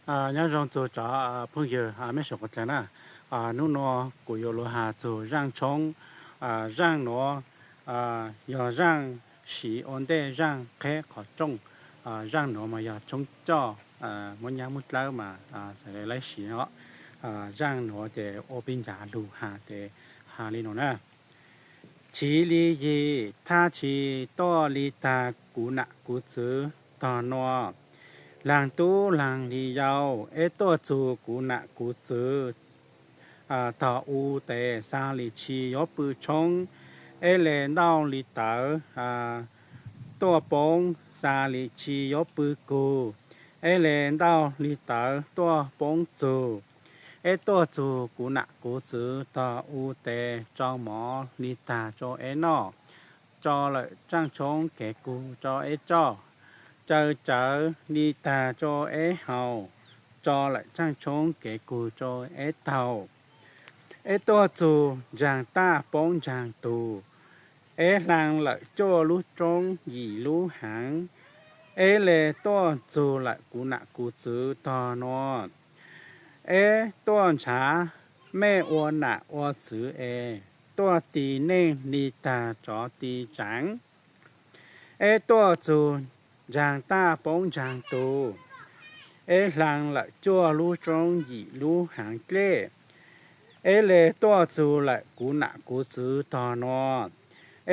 Nyob zoo txug cov phooj ywg mej suav quas dlaag na. Nub nua kuv yuav lug has txug zaaj tshoob. Zaaj nuav yog zaaj siv ua ntej zaaj qheb qhov rooj. Zaaj nuav mas yog tshoob coj, muab nyab muab dlawb mas xav le laib siv os. Zaaj nuav ces ua peb ncav lug has ces has le nuav na. Chiv li yim, thaj tsi tuaj li taag kuv nam kuv txwv tog nua. Laag tub laag li yau, eb tuaj txug kuv nam kuv txwv tog u tes, xa li tsi yuav pw tshoob, eb le ntauj li tawv tuaj poob, xa li tsi yuav pw kug, eb le ntauj li tawv tuaj poob txug. Eb tuaj txug kuv nam kuv txwv tog u tes, tso mov li taag rua eb noj, tso lawm zaaj tshoob kev kug rua eb coj, caw cawv li taag rua eb haus, tso lawm zaaj tshoob kev kug rua eb taug. Eb tuaj txug ntsaag taj poob ntsaag tug, eb hlaang lawm cuaj lub roob yim lub haav, eb le tuaj txug lawm kuv nam kuv txwv tog nua. Eb tuaj nrhav mej ua nam ua txwv es, tuaj ti neej li taag tsov ti tsaav. Eb tuaj txug ntsaag taj poob ntsaag tug, eb hlaang lawm cuaj lub roob yim lub haav dlej, eb le tuaj txug lawm kuv nam kuv txwv tog nua.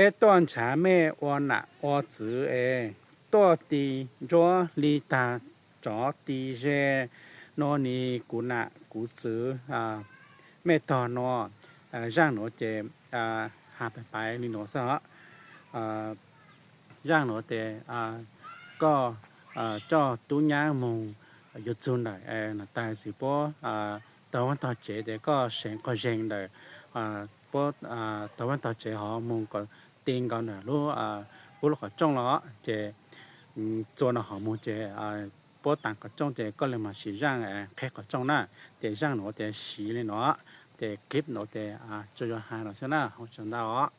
Eb tuaj nrhav mej ua nam ua txwv es, tuaj ti ntsuab li taag tsov ti ze, nua ni kuv nam kuv txwv mej tog nua. Zaaj nuav ces has pais pais li nuav xwb os. Zaaj nuav tes koj coj tub nyab moog yuav txug ntawm na, tag xwm puab taug vaab tog tsev tes koj seev quas zeeg ntawm puab taug vaab tog tsev hov moog kom ti nkaus ntawm lub, puab lub qhov rooj los ces txua no hov moog ces puab taag qhov rooj ces koj le maam siv zaaj qheb qhov rooj na. Ces zaaj nuav tes siv le nuav, ces clip nuav tes tsuas yog has nuav xwb na, ua tsaug ntau os.